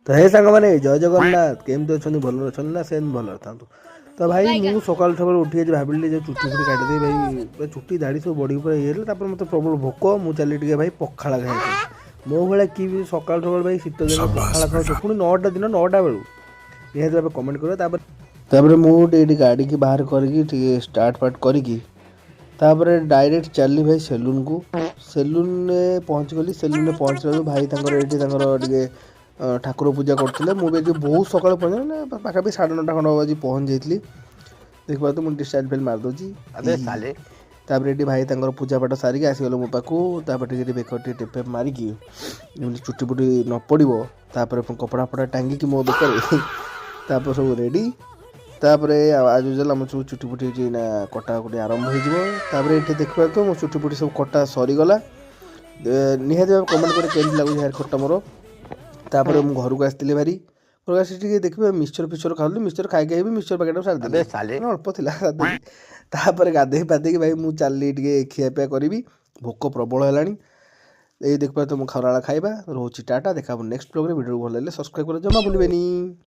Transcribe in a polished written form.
ତ ହେ ସାଙ୍ଗମାନେ, ଜୟ ଜଗନ୍ନାଥ। କେମିତି ଅଛନ୍ତି? ଭଲରେ ଅଛନ୍ତି ନା? ସେମିତି ଭଲରେ ଥାନ୍ତୁ। ତ ଭାଇ, ମୁଁ ସକାଳୁ ସକାଳୁ ଉଠିକି ଆଜି ଭାବିଲି ଯେ ଚୁଟି ଫୁଟି କାଟିଦେବି ଭାଇ। ପୁରା ଚୁଟି ଦାଢ଼ି ସବୁ ବଢ଼ିକି ପୁରା ଇଏ ହେଲା। ତାପରେ ମୋତେ ପ୍ରବଳ ଭୋକ, ମୁଁ ଚାଲି ଟିକେ ଭାଇ ପଖାଳ ଖାଇବା ପାଇଁ। ମୋ ଭଳିଆ କିଏ ବି ସକାଳୁ ସକାଳୁ ଭାଇ ଶୀତ ଦିନ ପଖାଳ ଖାଉଛ, ପୁଣି 9ଟା ଦିନ 9ଟା ବେଳୁ, ନିହାତି ଭାବେ କମେଣ୍ଟ କରିବ। ତାପରେ ତାପରେ ମୁଁ ଟିକେ ଏଠି ଗାଡ଼ିକି ବାହାର କରିକି, ଟିକେ ଷ୍ଟାର୍ଟ ଫାର୍ଟ କରିକି, ତାପରେ ଡାଇରେକ୍ଟ ଚାଲିଲି ଭାଇ ସେଲୁନକୁ। ସେଲୁନରେ ପହଞ୍ଚିଗଲି। ସେଲୁନରେ ପହଞ୍ଚିଲା ବେଳକୁ ଭାଇ ତାଙ୍କର ଏଇଠି ତାଙ୍କର ଟିକେ ଠାକୁର ପୂଜା କରୁଥିଲେ। ମୁଁ ବି ଏଠି ବହୁତ ସକାଳୁ ପହଞ୍ଚିଲି ନା, ପାଖାପାଖି 9:30 ଖଣ୍ଡ ଆଜି ପହଞ୍ଚି ଯାଇଥିଲି। ଦେଖିପାରୁଥିବେ, ମୁଁ ଟିକେ ଷ୍ଟାଇଲ୍ ଫାଇଲ୍ ମାରିଦେଉଛି। अबे साले। ତାପରେ ଏଠି ଭାଇ ତାଙ୍କର ପୂଜା ପାଠ ସାରିକି ଆସିଗଲେ ମୋ ପାଖକୁ। ତାପରେ ଟିକେ ଏଠି ବେକ ଟିକେ ଟେପ୍ ଫେପ୍ ମାରିକି, ଯେମିତି ଚୁଟି ଫୁଟି ନ ପଡ଼ିବ, ତାପରେ ପୁଣି କପଡ଼ା ଫପଡ଼ା ଟାଙ୍ଗିକି ମୋ ବେକରେ, ତାପରେ ସବୁ ରେଡ଼ି। ତାପରେ ଆଜ୍ ୟୁଜୁଆଲ୍ ଆମର ସବୁ ଚୁଟି ଫୁଟି ଏଠି ନା କଟାକଟି ଆରମ୍ଭ ହେଇଯିବ। ତାପରେ ଏଠି ଦେଖିପାରୁଥିବ, ମୋ ଚୁଟି ଫୁଟି ସବୁ କଟା ସରିଗଲା। ନିହାତି ଭାବେ କମେଣ୍ଟ କରି କେମିତି ଲାଗୁଛି ହେୟାର କଟ୍ଟା ମୋର। ତାପରେ ମୁଁ ଘରକୁ ଆସିଥିଲି ଭାରି। ଘରକୁ ଆସି ଟିକେ ଦେଖିବେ, ମିକ୍ସଚର ଫିକ୍ସଚର ଖାଉଥିଲି। ମିକ୍ସଚର ଖାଇ ଖାଇ ବି ମିକ୍ସଚର ପ୍ୟାକେଟ୍ ସାରିଦେଲି। अबे साले। ମାନେ ଅଳ୍ପ ଥିଲା, ସାରିଦେଲି। ତାପରେ ଗାଧେଇ ପାଧେଇକି ଭାଇ ମୁଁ ଚାଲିଲି ଟିକେ ଖିଆପିଆ କରିବି, ଭୋକ ପ୍ରବଳ ହେଲାଣି। ଏଇ ଦେଖିପାରୁଥିବ ମୁଁ ଖରାବେଳ ଖାଇବା। ରହୁଛି, ଟାଟା। ଦେଖା ହେବ ନେକ୍ସଟ ବ୍ଲଗ୍ରେ। ଭିଡ଼ିଓ ଭଲ ଲାଗିଲେ ସବସ୍କ୍ରାଇବ୍ କରିବା ଜମା ଭୁଲିବେନି।